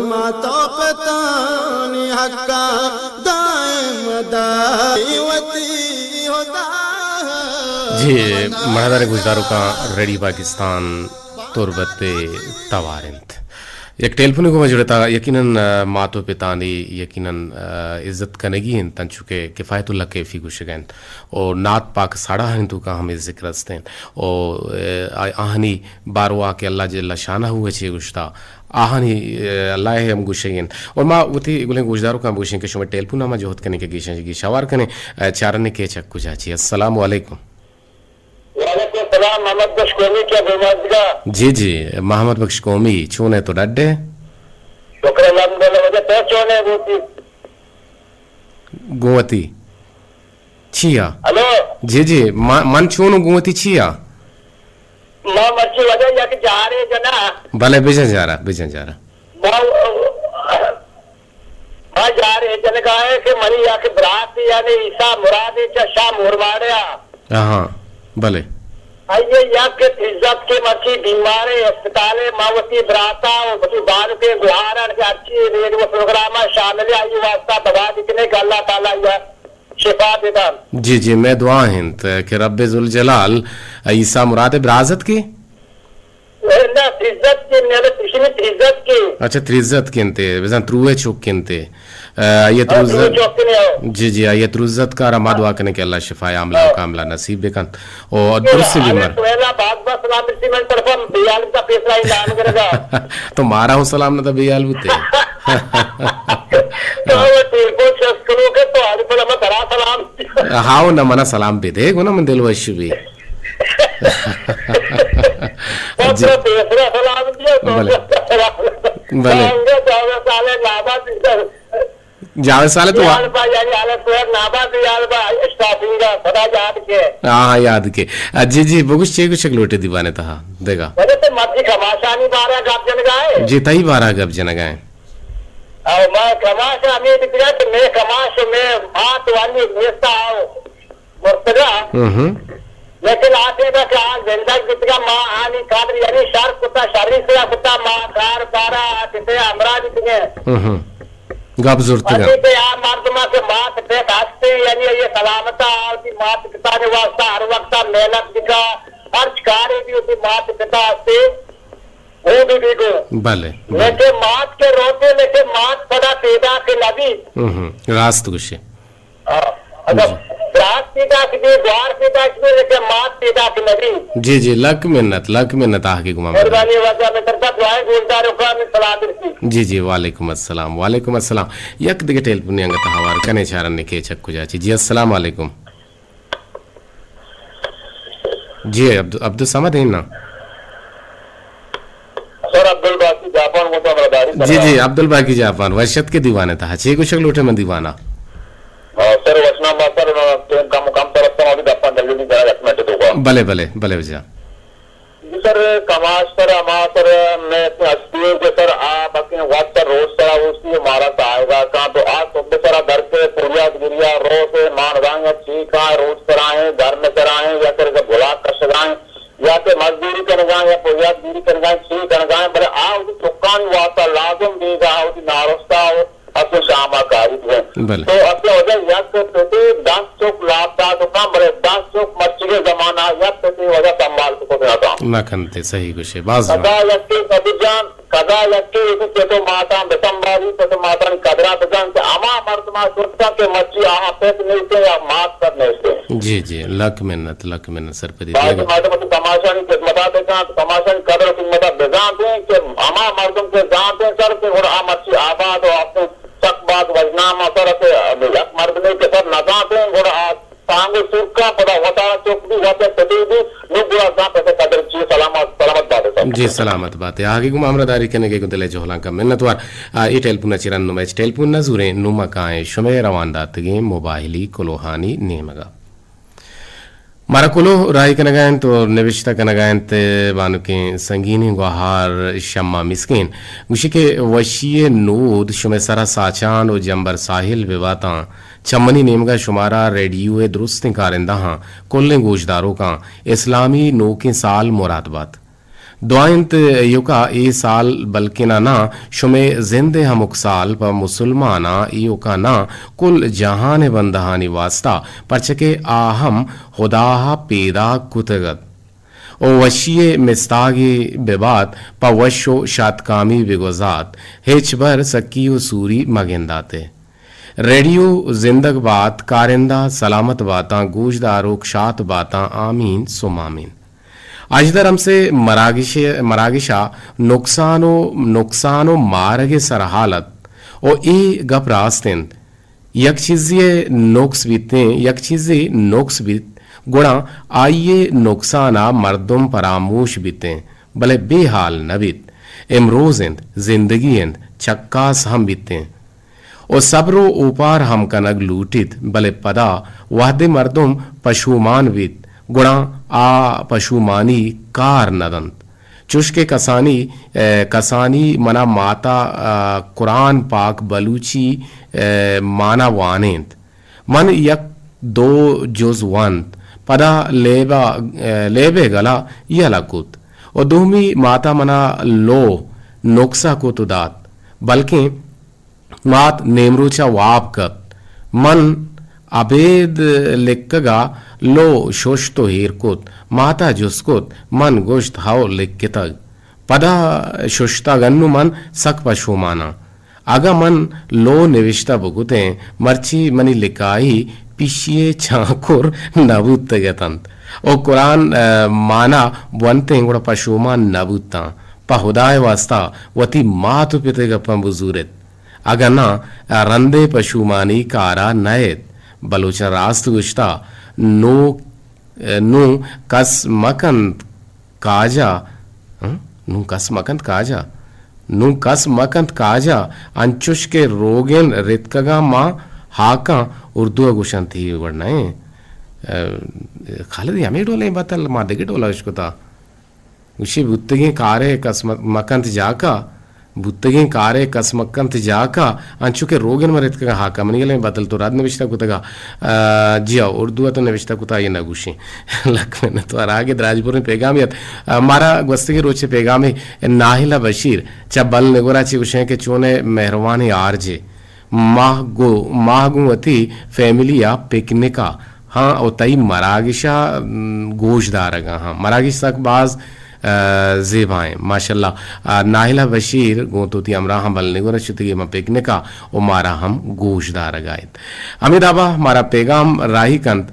ما تو پتانی حق ء دائم ادا وتی خدا۔ جی، مڑداریں گوشداروکاں، ریڈیو پاکستان تربت ء توار انت۔ یک ٹیلیفونے گوں ما جڑتا، یقیناً، ء، مات و پتانی یقیناً، ء، عزت کنگی انت، انچو کہ کفایت اللہ کیفی گوشگ ء انت۔ و نعت پاک ساڑاہانی توکا ہمے ذکر است انت۔ و، ء، آ-، آہانی باروا کہ اللہ جل شانہ ء چے گوشتا، آہانی، ء، اللہ ء ہم گوشگ انت۔ و ما وتی گلیں گوشداروکاں بگوشیں کہ شما ٹیلیفون ء ما جہد کنیں کہ گیشاں گیش ہوار کنیں، ء، چارنے کہ چک کجا چی۔ السلام علیکم۔ وعلیکم السلام، محمد بخش قومی کیا گومازگا؟ جی، جی، محمد بخش قومی، چون ئے تو، ڈڈ ئے؟ شکر الحمدللہ، واجہ تو چون ئے گوتی؟ گوں وتی۔ چیا؟ ہلو؟ جی، جی، ما-، من چون گوں وتی چیا؟ ما مرچی واجہ یک جارے جنا۔ بلے بجن جارا، بجن جارا۔ ما، ما جارے جنگا ہے کہ منی یک برات یعنی عیسیٰ مراد چا شاہ مورواڑیا۔ ہاں، بلے۔ آئیے یک تریزت کے مرچی بیمار ہے، اسپتال ہے، ما وتی براتا و وتی بانکیں گوہاران کہ ہرچی ریڈیو پروگراما شامل ہے، آئی واسطہ دعا بکنے کہ اللہ تعالیٰ یا شفا بدن۔ جی، جی، مئے دعا انت کہ رب ذوالجلال عیسیٰ مراد برازت کے۔ نہ، تریزت کے، نہ، تریزت کے۔ اچھا، تریزت کے انتے، بزن تروے چوک کے انتے۔ آ، آئیے ہاں، تروزت۔ تروے چوک کے نے آؤ۔ جی، جی، آئیے تروزت کا را ما دعا کنے کہ اللہ شفا عاملہ و کاملہ نصیب بکن۔ او درست بیمار۔ سہیلا باز باز سلام رسی من طرفا، بیال کا پیسرا ہی نام کرے گا۔ تو مارا ہوں سلام نہ تھا بیال بوتے۔ تو وہ ٹیلیفون چست کرو کہ تو آج پر ہمیں ترا سلام۔ ہاؤ نہ منا سلام پہ دے، گو نہ من دل وش بھی۔ جی۔ دوسرا، دوسرا سلام دیا، بلے۔ دوسرا سلام۔ بلے۔ جاوید صالح نابا دیا۔ جاوید صالح تو یار با، یعنی حالت تو یار نابا دیا، یار با، اشتافینگا، خدا یاد کے۔ ہاں، ہاں، یاد کے۔ آ، جی، جی، بگوش چے گوشگ لوٹے دیوانے تہا، دیگا۔ بلے تو مرضی کماشانی بارہ گپ جنگا ہے۔ جی، تئی بارہ گپ جنگا ہے۔ او ما کماش ہمیں بکرا کہ میں کماش میں بات والی نیستا آؤ۔ مرتگا۔ ہم ہم۔ لیکن آتے دا کہ آ زندگ بیتگا، ما آنی قدر یعنی شر کتا، شری سرا کتا، ما کار بارا آتے تے ہمراہ بیتگے۔ ہم ہم۔ گپ زرتگ انت۔ وتی کہ آ مردماں کہ مات پت ہستے، یعنی یہ سلامتا، وتی مات پتانی واسطہ ہر وقتا محنت بکا، ہرچ کارے بھی وتی مات پتا ہستے، وہ بھی بیگو۔ بلے، بلے۔ لیکن مات کے روتے، لیکن مات پدا پیدا کے نبی۔ ہم، ہم، راست گوشے۔ ہاں۔ اگر جی۔ برات پیدا کی بھی، گوار پیدا کی بھی، لیکن مات پیدا کی نبی۔ جی، جی، لک منت، لک منت آہ کی گما۔ مہربانی وجہ میں ترتا دعائیں گولدار کا میں سلام درسی۔ جی، جی، وعلیکم السلام، وعلیکم السلام۔ یک دگہ ٹیلیفونی انگت ہوار کنے چارن کے چک کجا چی۔ جی، السلام علیکم۔ جی، عبد-، عبدالصمد ہیں نا؟ سر عبدالباقی جاپان کو تو ہمراہ داری جی، جی، عبدالباقی جاپان، وحشت کے دیوانے تھا۔ چھ گوشک لوٹے من دیوانا۔ آ، سر وشنا ما سر، ٹیم کم، کم سر اتم ابھی دپا جلدی جلدی جانا یک منٹ تو کا۔ بلے، بلے، بلے بجا۔ جی سر، کماش سر، ہما سر، میں اتنی ہستی ہوں کہ سر، آ بکیں وقت سر، روز سر، روز کی مارا ساہگا کاں، تو آ صبح سر، در کے پوریات گریا، روز سے مان رائیں، چی کاں، روز سر آئیں، گھر میں سر آئیں، یا سر، جب گلاک کشگائیں، یا کہ مزدوری کنگائیں، یا پوریات دوری کنگائیں، چی کنگائیں، بلے آ اسی چکانی واسطہ لازم بیگا، اسی نارستا ہو، اصل شام ء کاری بوت۔ بلے۔ تو اصل وجہ یک پتے دس چک لاپ دات و کم، بلے دس چک مرچیگیں زمانہ یک پتے وجہ سنبھال سکت نہ کنت۔ نہ کنت، صحیح گوشے، باز جوان۔ کدا یکے کدی جان، کدا یکے وتی پت و ماتاں بسنبھالی، پت و ماتانی قدرا بزان کہ ہما مردما شتاں کہ مرچی آہاں پت نیستیں یا مات سر نیستیں۔ جی، جی، لک منت، لک منت سرپدی باز دیگا۔ مردم وتی کماشانی خدمتا بکنت، کماشانی قدر و قیمتا بزانتیں کہ ہما مردم کہ زانتیں سر کہ گڑا آ مرچی آباد و آپیں سک باز وژنام ء سر ات، یک مردمے کہ سر نزانتیں، گڑا آ سانگ و سورکاں پدا وتارا چک بی، وت ء پتے بی، نوں گڑا زانت ات قدر چی۔ سلامت، سلامت بات ئے سر۔ جی، سلامت بات ئے۔ آگے گوں ہمراہ داری کنگے گوں دل ء جہلانکاں منتوار۔ آ، اے ٹیلیفون ء چہ رند نوں مئے ٹیلیفون نہ زوریں، نوں ما کائیں شمئے روان داتگیں موبائلی کلوہانی نیمگا۔ مارا کلوہ راہی کنگا انت و نبشتہ کنگا انت، بانکیں سنگینیں گوہار شمع مسکین۔ گوشی کہ وشی ء نود شمئے سرا ساچان و جمبر ساحل بباتاں۔ چہ منی نیمگا شمارا ریڈیو ء درستیں کارندہاں، کلیں گوشداروکاں اسلامی نوکیں سال مراد بات۔ دعا انت ایوکا اے سال بلکنا ناں شمئے زند ء ہمک سال پہ مسلماناں ایوکا ناں کل جہان ء بندہانی واستا، پرچہ کہ آ ہم ہدا ء پیداک کتگ ات و وشی ء مستاگے ببات، پہ وش و شاتکامی بگوزات، ہچبر سکی و سوری مگندات ء۔ ریڈیو زندگ بات، کارندہ سلامت باتاں، گوشداروک شات باتاں، آمین ثم آمین۔ اژدر ہمسے مراگش، مراگشا نقصان و، نقصان و مارگ سرحال ات و اے گپ راست انت۔ یک چیزے نقص بیتیں، یک چیزے نقص بیت، گڑا آئی نقصانا مردم پراموش بیتیں، بلے بے حال نہ بیت۔ امروز انت، زندگی انت، چکاس ہم بیتیں۔ و صبر و اوپار ہم کنگ لوٹیت، بلے پدا وہدے مردم پشومان بیت، گڑا آ پشومانی کار نہ دنت۔ چوش کہ کسانی، ء، کسانی منا ماتا، ء، قرآن پاک بلوچی، ء، مانا وانینت۔ من یک دو جز ونت، پدا لیبا، ء، لیبے گلا یلہ کت و دومی ماتا منا لوہ نقصہ کت و دات، بلکیں مات نیمروچ ء واب کپت۔ من ابید لکگ ء لوہ ششت و ایر کت۔ مات ء جست کت، من گوشت، ہئو، لکتگ۔ پدا ششتگ، انوں من سک پشومان آں۔ اگاں من لوہ نوشتہ بکتیں، مرچی منی لکائی پیشی ء چانکر نہ بوتگ اتنت و قرآن، ء، مانا بونتیں، گڑا پشومان نہ بوتاں۔ پہ ہدائے واستا وتی مات و پت ء گپاں بزورت۔ اگاں ناں، رندے پشومانی کارا نئیت۔ بلوچاں راست گوشتا، نوں، نوں کس مکنت کاجا، ہں؟ نوں کس مکنت کاجا، نوں کس مکنت کاجا، انچش کہ روگن رتکگاں ما ہاکاں، اردو ء گوشنت، اے وڑ نئیں۔ ء، خالد، ہمے ڈولیں بتل ما دگہ ڈولا اشکتا۔ گوشی، بوتگیں کارے کس م-، مکنت جاکا، بوتگیں کارے کس مکنت جاکا، انچو کہ روگن من رتکگاں ہاکا۔ منی گلیں بدل تو رد نوشتہ کتگا۔ آ، جی ہاں، اردو ء تو نوشتہ کتا، آئی ء نہ گوشیں۔ لک منت وار۔ آگے دراجپوریں پیغامے ات۔ آ، مارا گوستگیں روچے پیغامے ناہلہ بشیر چہ بل نگورا چے گوشیں کہ چونے مہروانیں آر جے۔ ماہ گو، ماہ گوں وتی فیملی ءَ پکنک ءَ ہاں، او تئی مراگش ءَ، م، گوش دارگ ءَ ہاں۔ مراگش سک باز، ءَ، زیبائیں، ماشاءاللہ۔ ءَ، ناہلہ بشیر گوں تو وتی ہمراہاں بلنگور ءَ شتگی، من پکنک ءَ، او مارا ہم گوش دارگ ءَ انت۔ ہمے دابا مارا پیغام راہی کنت۔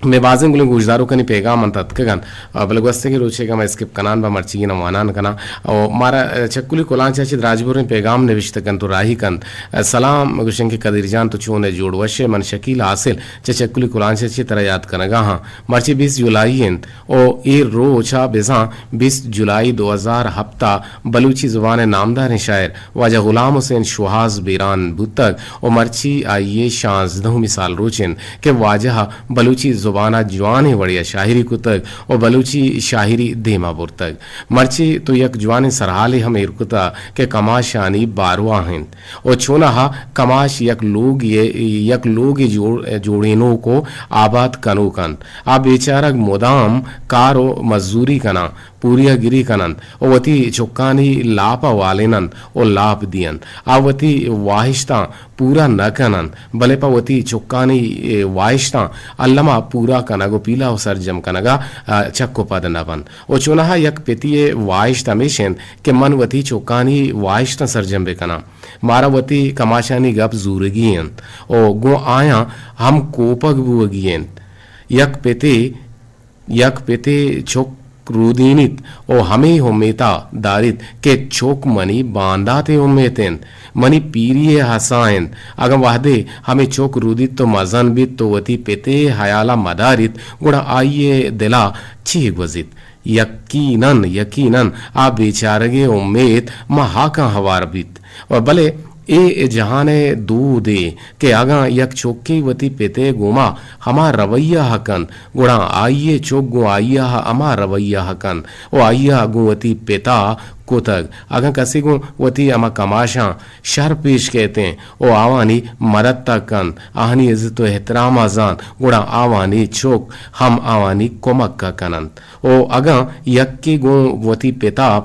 مئے بازیں گلیں گوشداروکانی پیغام انت اتکگ انت، بلے گوستگیں روچے کہ ما اسکپ کنان با، مرچی نہ وانان کناں۔ او مارا چکلی کلانچ ءَ چہ راجبریں پیغام نوشتہ کنت و راہی کنت۔ سلام، گوشن کہ قدیر جان تو چون ئے، جوڑ وش ئے؟ من شکیل حاصل چہ چکلی کلانچ ءَ چہ ترا یاد کنگا ہاں۔ مرچی بیست جولائی انت او اے روچ ءَ بزاں بیست جولائی دو ہزار ہپت ءَ بلوچی زبان ءِ نامداریں شاعر واجہ غلام حسین شوہاز بیران بوتگ و مرچی آئی ءِ شانزدہمی سال روچ انت کہ واجہ ءَ بلوچی زبان ءَ جوانیں وڑے ءَ شاعری کتگ و بلوچی شاعری دیما برتگ۔ مرچی تو یک جوانیں سرحالے ہم ایر کتہ کہ کماشانی باروا انت و چوناہا کماش یک لوگے، یک لوگے جوڑ، جوڑینوک و آباد کنوک انت۔ آ بیچارگ مدام کار و مزوری کناں، پوریاگری کن انت و وتی چکانی لاپ ءَ والین انت و لاپ دی انت۔ آ وتی واہشتاں پورا نہ کن انت، بلے پہ وتی چکانی، اے، واہشتاں الما پورا کنگ و پیلہ و سرجم کنگ ءَ، آ، چک و پد نہ بنت۔ و چوناہا یک پتی ءِ واہشت ہمیش انت کہ من وتی چکانی واہشتاں سرجم بہ کناں۔ مارا وتی کماشانی گپ زورگی انت و گوں آیاں ہم کوپگ بوگی انت۔ یک پتے یک پتے چک رودینیت و ہمے امیتا داریت کہ چک منی بانداتے امیت انت، منی پیری ءِ ہسا انت۔ اگاں وہدے ہمے چک رودیت و مزن بیت و وتی پتے ہیالا مداریت، گڑا آئی ءِ دلا چے گوزیت؟ یقیناً، یقیناً آ بیچارگے امیت ماں ہاکاں ہوار بیت۔ و بلے اے جہان ءِ دودے کہ اگاں یک چکے وتی پت ءِ گوما ہما رویہ ءَ کنت، گڑا آئی ءِ چک گوں آئی ءَ ہما رویہ ءَ کنت و آئی ءَ گوں وتی پت ءَ کتگ۔ اگاں کسے گوں وتی ہما کماشاں شر پیش کیت انت و آوانی مدت ءَ کنت، آہانی عزت و احترام ءَ زانت، گڑا آوانی چک ہم آوانی کمک ءَ کن انت۔ و اگاں یکے گوں وتی پت ءَ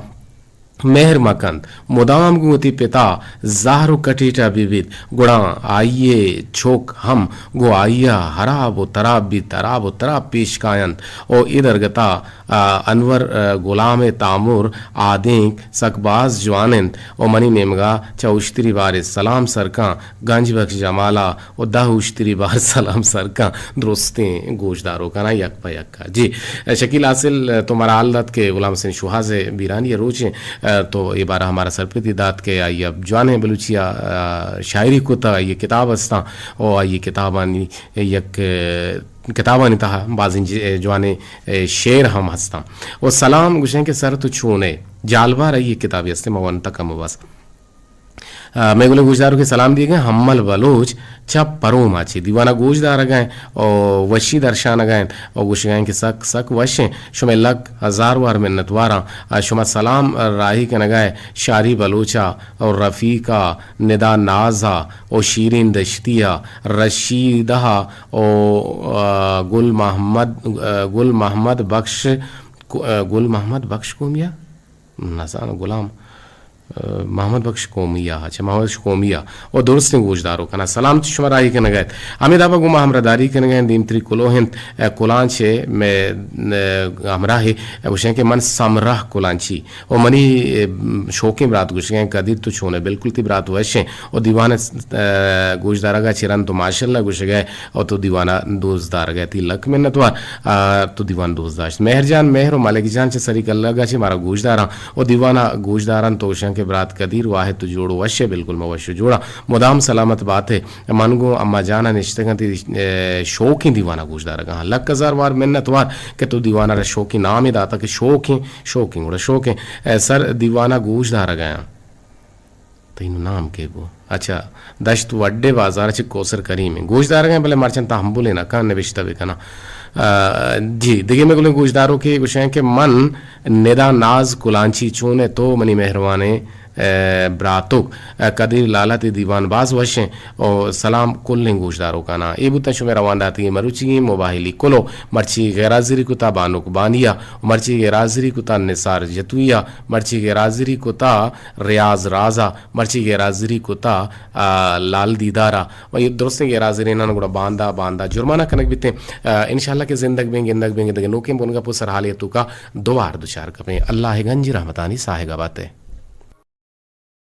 مہر مہ کنت، مدام گوں وتی پت ءَ زہر و کٹیٹ ءَ بہ بیت، گڑا آئی ءِ چک ہم گوں آئی ءَ ہراب و تراب بیت، ہراب و تراب پیش کاینت۔ و اے درگت ءَ، آ، انور، آ، گلام ءِ تامر آدینک سک باز جوان انت و منی نیمگ ءَ چہ اشتری بارے سلام سر کن گنج بخش جمال ءَ و دہ اشتری بار سلام سر کن درستیں گوشداروکاں یک پہ یک۔ جی، شکیل حاصل، تو مارا حال دات کہ غلام حسین شوہاز ءِ بیرانی ءِ روچ انت، تو اے بارہ ءَ مارا سرپدی دات کہ آئی ءَ جوانیں بلوچی ءَ، آ، شاعری کتہ، آئی ءِ کتاب ہستاں و آئی ءِ کتابانی یک، آ، کتابانی تہا بازیں ج-، جوانیں، آ، شعر ہم ہستاں۔ و سلام گوشیں کہ سر تو چون ئے؟ جالبار آئی ءِ کتابے ہستیں، ما ونتہ کم و بس۔ آ، مئے گلیں گوشداروکے سلام دیگ ءَ انت، حمل بلوچ چہ پروم ءَ چہ دیوان ءَ گوش دارگ ءَ انت و وشی درشانگ ءَ انت و گوشگ ءَ انت کہ سک، سک وش انت۔ شمئے لک ہزار وار منتواراں۔ آ، شما سلام راہی کنگ ءَ شاری بلوچ ءَ و رفیق ءَ، ندا ناز ءَ و شیرین دشتی ءَ، رشید ءَ و، آ، گل محمد، آ، گل محمد بخش کو-، آ، گل محمد بخش کومی ءَ؟ نزاناں، غلام، آ، محمد بخش کومی ءَ، چہ محمد بخش کومی ءَ۔ و درستیں گوشداروکاں سلام چہ شما راہی کنگ ءَ انت۔ ہمے داب ءَ گوں ما ہمراہداری کنگ ءَ انت، دیمتری کلوہ انت، آ، کلانچ ءِ مئے، آ، ہمراہے، آ، گوشیں کہ من سمرہ کلانچی و منی، آ، شوکیں برات گوشگ ءَ انت، قدیر تو چون ئے؟ بالکل تئی برات وش انت و دیوان ءَ، آ، گوشدارگ ءَ چہ رند تو ماشاءاللہ گوشگ ءَ ئے و تو دیوان ءَ دوست دارگ ءَ ئے، تئی لک منتوار، آ، تو دیوان دوست داشت۔ مہر جان، مہر و ملک جان چہ سری کلگ ءَ چہ مارا گوش داراں و دیوان ءَ گوش دارنت و گوشاں کہ برات قدیر واحد تو جوڑ و وش ئے؟ بالکل ما وش و جوڑاں، مدام سلامت بات ئے۔ من گوں اما جان ءَ نشتگ آں، تئی، اے، شوکیں دیوان ءَ گوش دارگ ءَ آں۔ لک ہزار وار منتوار کہ تو دیوان ءَ را شوکیں نامے داتگ کہ شوکیں، شوکیں گڑا شوکیں۔ اے، سر دیوان ءَ گوش دارگ ءَ آں۔ تئی نوں نام کے گو؟ اچھا، دشت وڈے بازار چہ کوسر کریم ایں۔ گوش دارگ ءَ آں، بلے مرچاں تحمل نہ کن، نبشتہ بہ کناں۔ آ، جی، دگہ مئے گلیں گوشداروکے گوشاں کہ من ندا ناز کلانچی، چون ئے تو منی مہروانیں، ء، براتوک، ء، قدیر لالہ تے دیوان باز وشیں۔ او سلام کلیں گوشداروکانا۔ اے بوتن شمے روان داتگیں مروچیگیں موبائلی کلو۔ مرچی غیر حاضری کتا بانک بانیا، مرچی غیر حاضری کتا نثار جتویا، مرچی غیر حاضری کتا ریاض رازا، مرچی غیر حاضری کتا، ء، لال دیدارا۔ و اے درستیں غیر حاضرینان گڑا باندا، باندا جرمانہ کنگ بیتیں۔ ء، انشاءاللہ کہ زندگ بیں، گندگ بیں، دگہ نوکیں بنگپ و سرحالی توکا دوار دچار کپیں۔ اللہ گنجی رحمتانی ساہگا باتے۔